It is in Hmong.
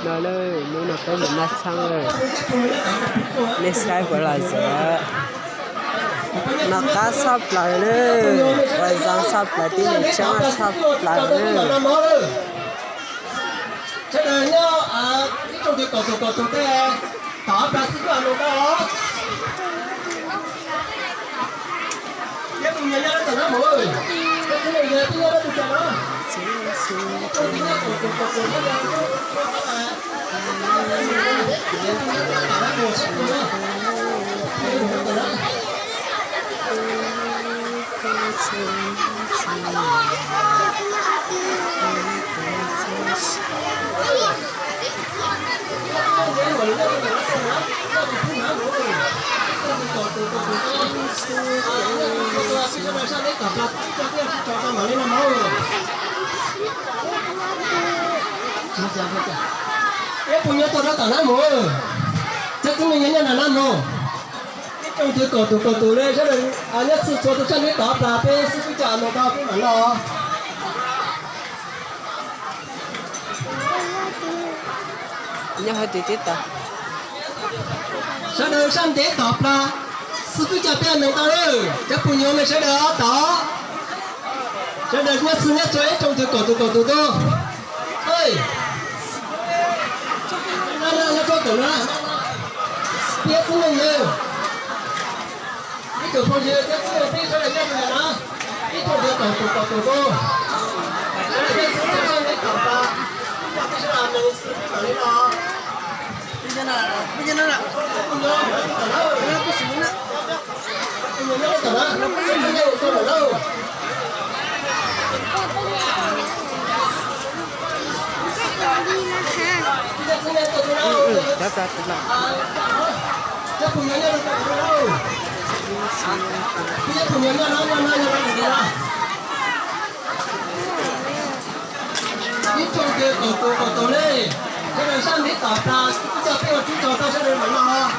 No lawm, hnub no peb mus noj tshoob lawm, nej saib puas los zaum. Noj qab tshaj plaws lawm, ua zoo tshaj plaws, tib neeg tshoob tshaj plaws lawm. Sawv daws nyob ib tsoom twg kom tus kom tus tej, tom plas xwb kuj los tau os. Peb tus nyias nyob rau tom no mus, peb tus nyias nyob rau tus tom no. Peb puas nyob tau rau tom no mus? Cov tib neeg nyob nram no mus. Ib tsoom twg kom tus kom tus li sawv daws nyob txhua txhua tus tshaj neb tod plas peb xwb peb coj mus tau peb mam los. Nyob hauv twg tib tod. Sawv daws sab ntev tom plas xwb peb coj peb mus tau lawm. Cov puas nyuam me sawv daws tod. Sawv daws nyob txhua nyob txhua ib tsoom twg kom tus kom tus tuaj. Nyob txhua tus na, peb tib neeg na. Ib tsoom phooj ywg thiab tib neeg peb sawv daws nyob rau ntawm no, ib tsoom twg kom tus kom tus tuaj. Sawv daws nyob txhua txhua tshaj neb tom plas, peb sawv daws mus xwb peb mam li los. Ib tsoom twg kom tus kom tus li, sawv daws sab ntev tom plas, coj peb ua tsib tog tau sawv daws mam los.